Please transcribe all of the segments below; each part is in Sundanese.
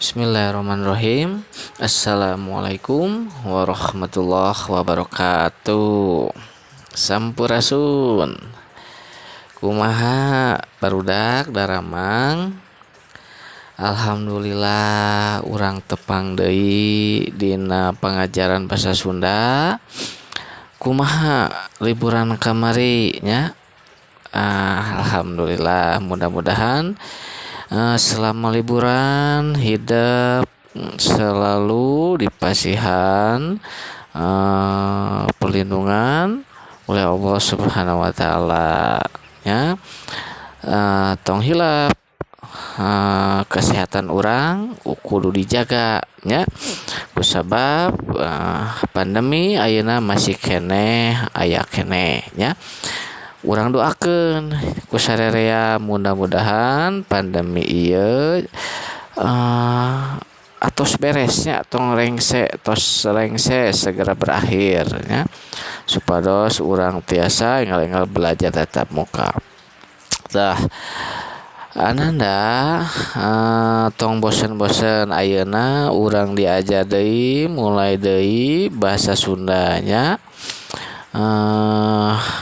Bismillahirrahmanirrahim. Assalamualaikum warahmatullahi wabarakatuh. Sampurasun. Kumaha barudak daramang? Alhamdulillah urang tepang deui dina pangajaran basa Sunda. Kumaha liburan kamari nya? Alhamdulillah, mudah-mudahan selama liburan hidep selalu dipasihan perlindungan oleh Allah Subhanahu wa taala ya. Tong hilap, kesehatan urang kudu dijaga nya, kusabab pandemi ayeuna masih keneh aya keneh nya. Urang doakeun ku sarerea, mudah-mudahan pandemi ieu atos beres nya, tong rengse, tos rengse, segera berakhir nya, supados urang tiasa enggal-enggal belajar tatap muka. Tah, ananda, tong bosen-bosen, ayeuna urang diajar deui, mulai deui bahasa Sunda nya.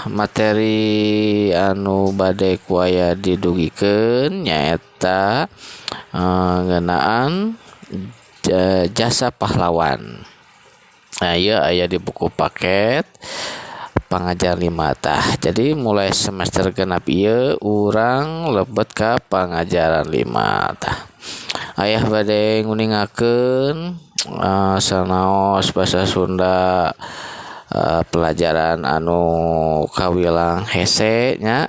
Materi anu bade ku aya didugikeun nyaeta ngeunaan jasa pahlawan. Nah, ieu aya di buku paket pangajar 5. Tah, jadi mulai semester 6 ieu urang lebet ka pangajaran 5. Tah, ayah bade nguningakeun sanaos basa Sunda pelajaran anu kawilang hese nya,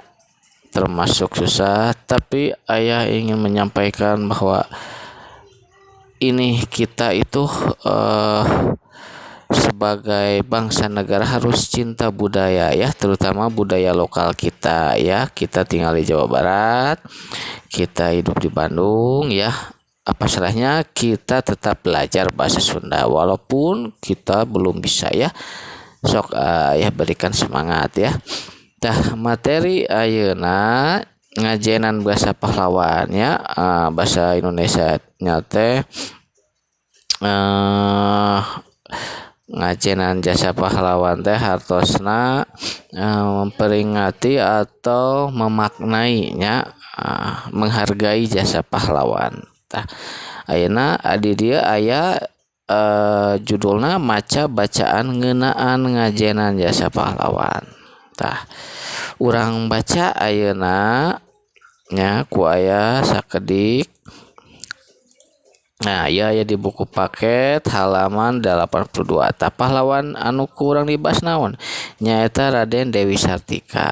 termasuk susah, tapi ayah ingin menyampaikan bahwa ini kita itu sebagai bangsa negara harus cinta budaya ya, terutama budaya lokal kita ya. Kita tinggal di Jawa Barat, kita hidup di Bandung ya, apa salahnya kita tetap belajar bahasa Sunda walaupun kita belum bisa ya. Sok ya, berikan semangat ya. Tah, materi ayeuna ngajenan bahasa pahlawan ya, bahasa Indonesia nya teh ngajenan jasa pahlawan teh hartosna memperingati atau memaknai nya, menghargai jasa pahlawan. Tah, ayeuna di dieu aya judulna maca bacaan ngeunaan ngajenan jasa pahlawan. Tah, urang baca ayeuna nya ku aya sakedik. Nah, ieu aya di buku paket halaman 82. Tah, pahlawan anu ku urang dibahas naon? Nyaeta Raden Dewi Sartika.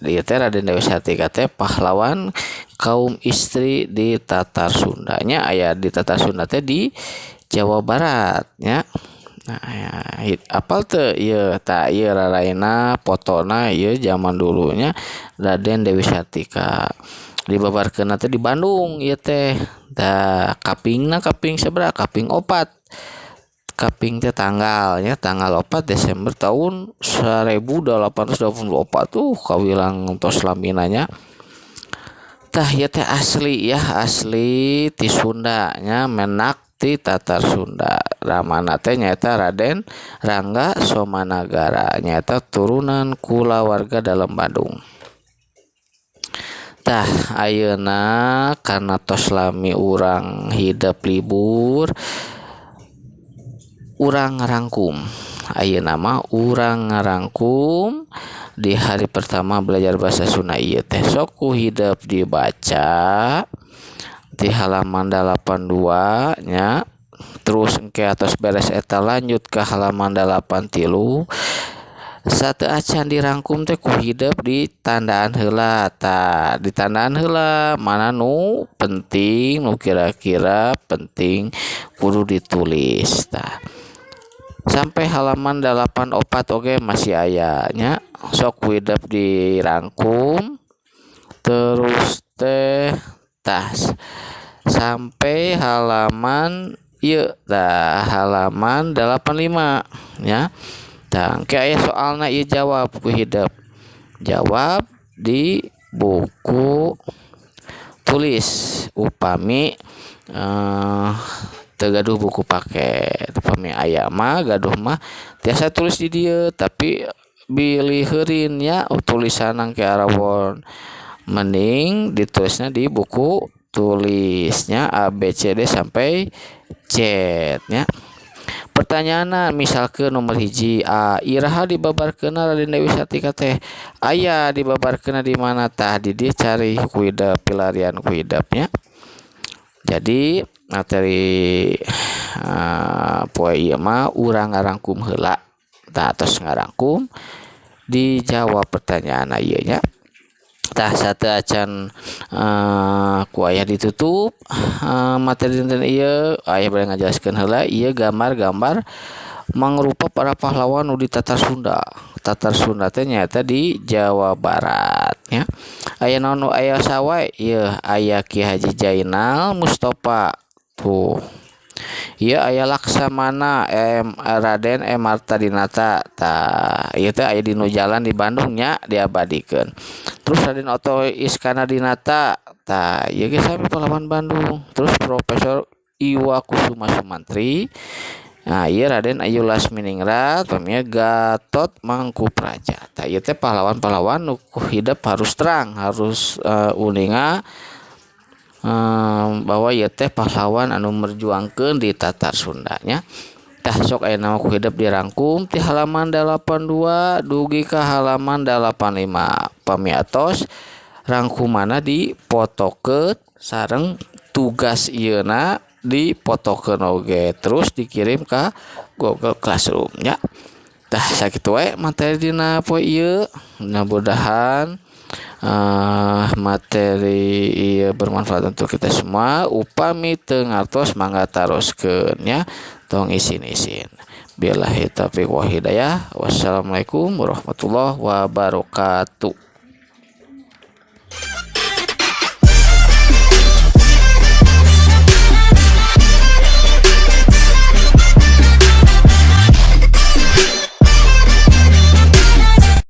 Ieu teh Raden Dewi Sartika teh pahlawan kaum istri di Tatar Sunda nya, aya di Tatar Sunda teh di Jawa Barat nya. Nah, ya, apal teu ieu? Tah, ieu raraina fotona ieu zaman dulunya Raden Dewi Sartika. Dibabarkeunna teh di Bandung ieu teh. Tah, kapingna kaping sabaraha? Kaping 4. Kaping teh tanggal nya, tanggal 4 Desember tahun 1884 tuh, kawilang tos lamina nya. Tah, ieu teh asli ya, asli ti Sunda nya, menak ti Tatar Sunda. Ramana teh nyaeta Raden Rangga Somanagara, nyaeta turunan kulawarga Dalem Bandung. Tah, ayeuna karena tos lami urang hidep libur, urang ngarangkum. Ayeuna mah urang ngarangkum di hari pertama belajar bahasa Sunda ieu teh. Sok ku hidep dibaca di halaman 82 nya, terus engke atos beres eta lanjut ke halaman 83. Sateu acan dirangkum teh ku hidep ditandaan heula. Tah, ditandaan heula mana nu penting, nu kira-kira penting kudu ditulis. Tah, sampai halaman 84 oge masih aya nya. Sok ku hidep dirangkum terus teh. Tah, sampai halaman ieu, tah, halaman 85 nya. Tah, engke aya soalna ieu, jawab ku hidep, jawab di buku tulis upami. Teu gaduh buku paket. Upami aya mah, gaduh mah, tiasa tulis di dieu, tapi bilih heurin nya tulisan engke arawon, mending ditulisna di buku tulisnya A B C D sampai Z nya. Pertanyaan misalkan nomor 1 A, iraha dibabarkeun Raden Dewi Sartika teh? Aya dibabarkeun di mana tah? Di dieu cari ku hidep, pilarian ku hidepnya. Jadi materi poe ieu mah urang ngarangkum heula. Tah, tos ngarangkum, dijawab pertanyaan ieu nya. Tah, sateuacan ku ayah ditutup materi dinten ieu, ayah bade ngajelaskeun heula ieu gambar-gambar mangrupa para pahlawan nu di Tatar Sunda. Tatar Sunda teh nyaeta di Jawa Barat nya. Aya naon nu aya sawae? Ieu aya Ki Haji Jainal Mustafa tuh. Ieu aya Laksamana M Raden M Martadinata. Tah, ieu teh aya di nu jalan di Bandung nya, diabadikeun. Terus Raden Otto Iskandar Dinata. Tah, ieu ge sami pahlawan Bandung. Terus Profesor Iwa Kusuma Sumantri. Nah, ieu Raden Ayu Lasminingrat, pamia Gatot Mangkupraja. Tah, ieu teh pahlawan-pahlawan nu ku hidep harus terang, harus uninga bahwa ieu teh pahlawan anu merjuangkeun di Tatar Sunda nya. Tah, sok aya nama ku hidep dirangkum ti halaman 82 dugi ka halaman 85. Pami atos rangkumana dipotokeun sareng tugas ieuna dipotokeun oge, terus dikirim ka Google Classroom nya. Tah, sakitu wae materi dina poe ieu. Mudah-mudahan materi ieu bermanfaat untuk kita semua. Upami teu ngartos mangga taroskeun nya, tong isin-isin. Billahi taufiq wa hidayah. Wassalamualaikum warahmatullahi wabarakatuh.